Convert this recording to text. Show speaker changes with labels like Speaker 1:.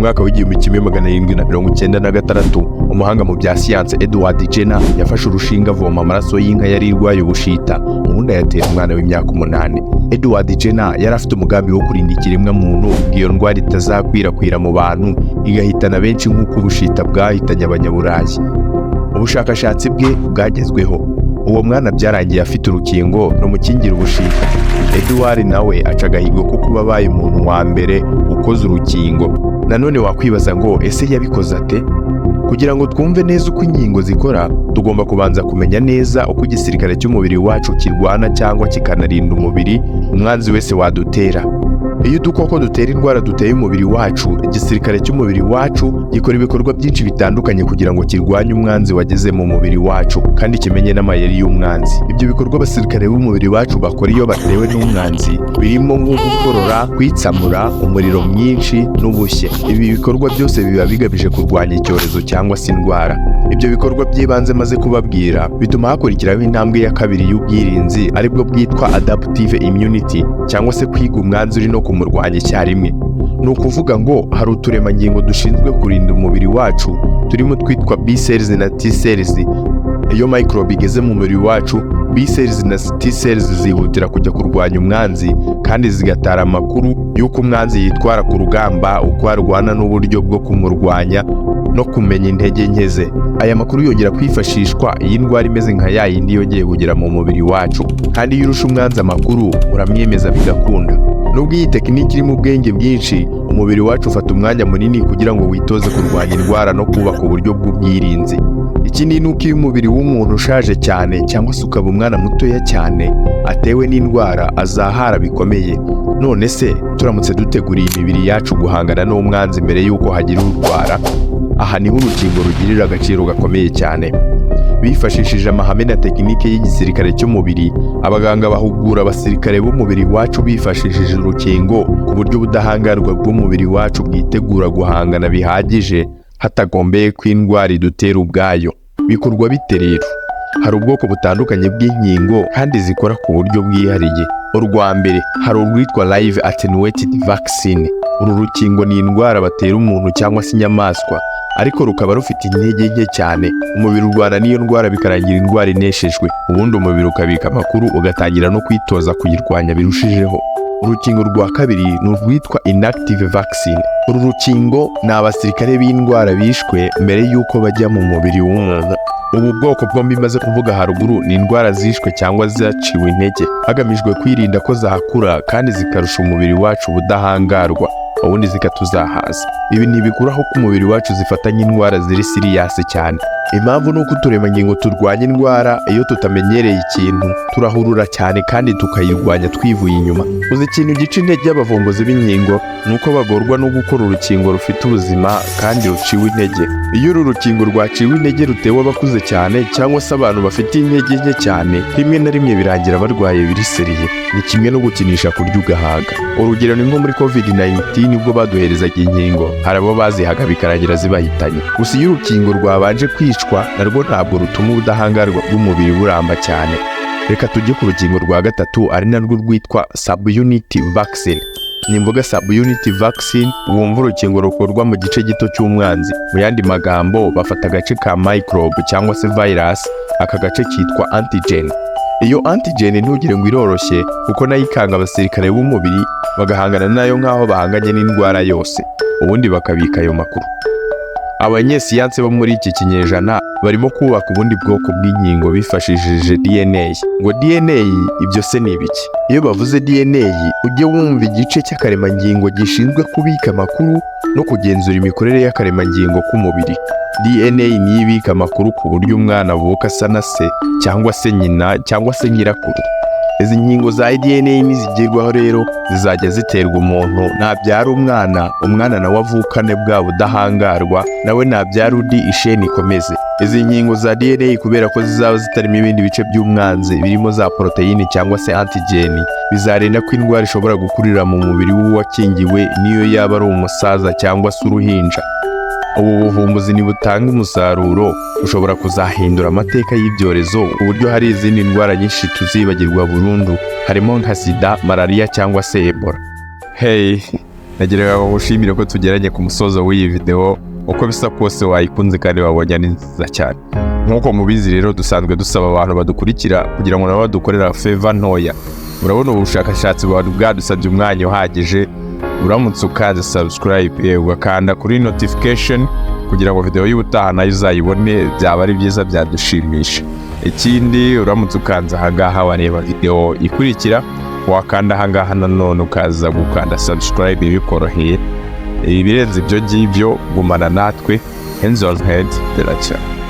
Speaker 1: Mwaka wa 1796, umuhanga mu bya siyanse Edward Jenner yafashe urushinge, avoma amaraso y'inka yari irwaye ubushita, ubundi ayatera umwana w'imyaka 8. Edward Jenner yari afite umugambi wo kurinda ikiremwa muntu ngo iyo ndwara itazakwirakwira mu bantu igahitana benshi nk'uko ubushita bwahitanye Abanyaburayi. Ubushakashatsi bwe bwagezweho, uwo mwana byarangiye afite urukingo rumukingira ubushita. Edward nawe aca agahigo ko kuba abaye umuntu wa mbere ukoze urukingo. Nanone wakwibaza ngo: "Ese yabikoze ate?" Kugira ngo twumve neza uko inkingo zikora, tugomba kubanza kumenya neza uko igisirikare cy'umubiri wacu kirwana cyangwa kikanarinda umubiri umwanzi wese wadutera. Iyo udukoko dutera indwara duteye umubiri wacu, igisirikare cy'umubiri wacu gikora ibikorwa byinshi bitandukanye kugira ngo kirwanye umwanzi wageze mu mubiri wacu kandi kimenye n'amayeri y'umwanzi. Ibyo bikorwa abasirikare b'umubiri wacu bakora iyo batewe n'umwanzi birimo nko gukorora, kwitsamura, umuriro mwinshi n'ubushye. Ibi bikorwa byose biba bigamije kurwanya icyorezo cyangwa se indwara. Ibyo bikorwa by'ibanze maze kubabwira bituma hakurikiraho intambwe ya kabiri y'ubwirinzi, aribwo bwitwa adaptive immunity, cyangwa se kwiga umwanzi uri no kumurwanya icyarimwe. Ni ukuvuga ngo hari uturemangingo dushinzwe kurinda umubiri wacu turimo twitwa B cells na T cells. Iyo microbe igeze mu mubiri wacu, B cells na T cells zihutira kujya kurwanya umwanzi kandi zigatara amakuru y'uko umwanzi yitwara ku rugamba, uko arwana n'uburyo bwo kumurwanya no kumenya intege nke ze. Aya makuru yongera kwifashishwa iyo indwara imeze nka ya yindi yongeye kugera mu mubiri wacu. Kandi iyo urusha umwanzi amakuru, uramwemeza bigakunda. Nubwo iyi tekiniki irimo ubwenge bwinshi, umubiri wacu ufata umwanya munini kugira ngo witoze kurwanya indwara no kubaka uburyo bw'ubwirinzi. Ikindi ni uko iyo umubiri w'umuntu ushaje cyane cyangwa se ukaba umwana mutoya cyane atewe n'indwara, azahara bikomeye. None se turamutse duteguriye imibiri yacu guhangana n'umwanzi mbere y'uko hagira urwara? Aha niho urukingo rugirira agaciro gakomeye cyane. Bifashishije amahame na tekinike y'igisirikare cy'umubiri, abaganga bahugura abasirikare b'umubiri wacu bifashishije urukingo, ku buryo ubudahangarwa bw'umubiri wacu bwitegura guhangana bihagije hatagombeye ko indwara idutera ubwayo. Bikorwa bite rero? Hari ubwoko butandukanye bw'inkingo kandi zikora ku buryo bwihariye. Urwa mbere, hari urwitwa live attenuated vaccine. Uru rukingo ni indwara batera umuntu cyangwa se inyamaswa, ariko rukaba rufite intege nke cyane. Umubiri urwana n'iyo ndwara, bikarangira indwara ineshejwe, ubundi umubiri ukabika amakuru, ugatangira no kwitoza kuyirwanya birushijeho. Urukingo rwa kabiri ni urwitwa inactive vaccine. Uru rukingo ni abasirikare b'indwara bishwe mbere y'uko bajya mu mubiri w'umuntu. Ubu bwoko bwombi maze kuvuga haruguru ni indwara zishwe cyangwa zaciwe intege, hagamijwe kwirinda ko zakura kandi zikarusha umubiri wacu ubudahangarwa, ubundi zikatuzahaza. Ibi ntibikuraho ko umubiri wacu zifatanya indwara ziri serious cyane. Impamvu ni uko uturemangingo turwanya indwara, iyo tutamenyereye ikintu, turahurura cyane kandi tukayirwanya twivuye inyuma. Uzi ikintu gica intege abavumbuzi b'inkingo? Ni uko bagorwa no gukora urukingo rufite ubuzima kandi ruciwe intege. Iyo uru rukingo rwaciwe intege rutewe abakuze cyane cyangwa se abantu bafite intege nke cyane, rimwe na rimwe birangira barwaye biri sérieux. Ni kimwe no gukinisha kurya ugahaga. Urugero ni nko muri COVID-19, ubwo baduherezaga inkingo, hari abo bazihaga bikarangira zibahitanye. Gusa iyo urukingo rwabanje kwicwa, narwo ntabwo rutuma ubudahangarwa bw'umubiri buramba cyane. Reka tujye ku rukingo rwa gatatu, ari narwo rwitwa subunit vaccine. Nimvuga subunit vaccine, wumva urukingo rukorwa mu gice gito cy'umwanzi. Mu yandi magambo, bafata agace ka microbe cyangwa se virus, aka gace kitwa antigen. Iyo antigen ntugire ngo iroroshye, kuko nayo ikanga abasirikare b'umubiri, bagahangana nayo nk'aho bahanganye n'indwara yose, ubundi bakabika ayo makuru. Abanyesiyansi bo muri iki kinyejana barimo kubaka ubundi bwoko bw'inkingo bifashishije DNA. Ngo DNA, ibyo se ni ibiki? Iyo bavuze DNA, ujye wumva igice cy'akaremangingo gishinzwe kubika amakuru no kugenzura imikorere y'akaremangingo k'umubiri. DNA niyo ibika amakuru ku buryo umwana avuka asa na se cyangwa se nyina cyangwa se nyirakuru. Izi nkingo za DNA nizigerwaho rero, zizajya ziterwa umuntu, nabyara umwana, umwana nawe avukane bwa budahangarwa, nawe nabyara undi, isheni ikomeze. Izi nkingo za DNA, kubera ko zizaba zitarimo ibindi bice by'umwanzi birimo za poroteyine cyangwa se antigeni, bizarinda ko indwara ishobora gukurira mu mubiri w'uwakingiwe, niyo yaba ari umusaza cyangwa se uruhinja. Ubu buvumbuzi nibutanga umusaruro, bushobora kuzahindura amateka y'ibyorezo, ku buryo hari izindi ndwara nyinshi tuzibagirwa burundu, harimo nka sida, malariya cyangwa se Ebola. Hey, Nagira ngo ngushimire ko tugeranye ku musozo w'iyi video. Uko bisa kose wayikunze kandi wabonye ari nziza cyane. Nk'uko mubizi rero, dusanzwe dusaba abantu badukurikira kugira ngo nabo badukorera favor ntoya. Murabona ubu bushakashatsi buba bwadusabye umwanya uhagije. Uramutse ukanze subscribe, ugakanda kuri notification kugira ngo video y'ubutaha nayo uzayibone, byaba ari byiza, byadushimisha. Ikindi, uramutse ukanze ahangaha wareba video ikurikira, wakanda ahangaha nanone ukaza gukanda subscribe bikoroheye. Ibirenze ibyo ngibyo, gumana natwe. Hands on head, bella ciao.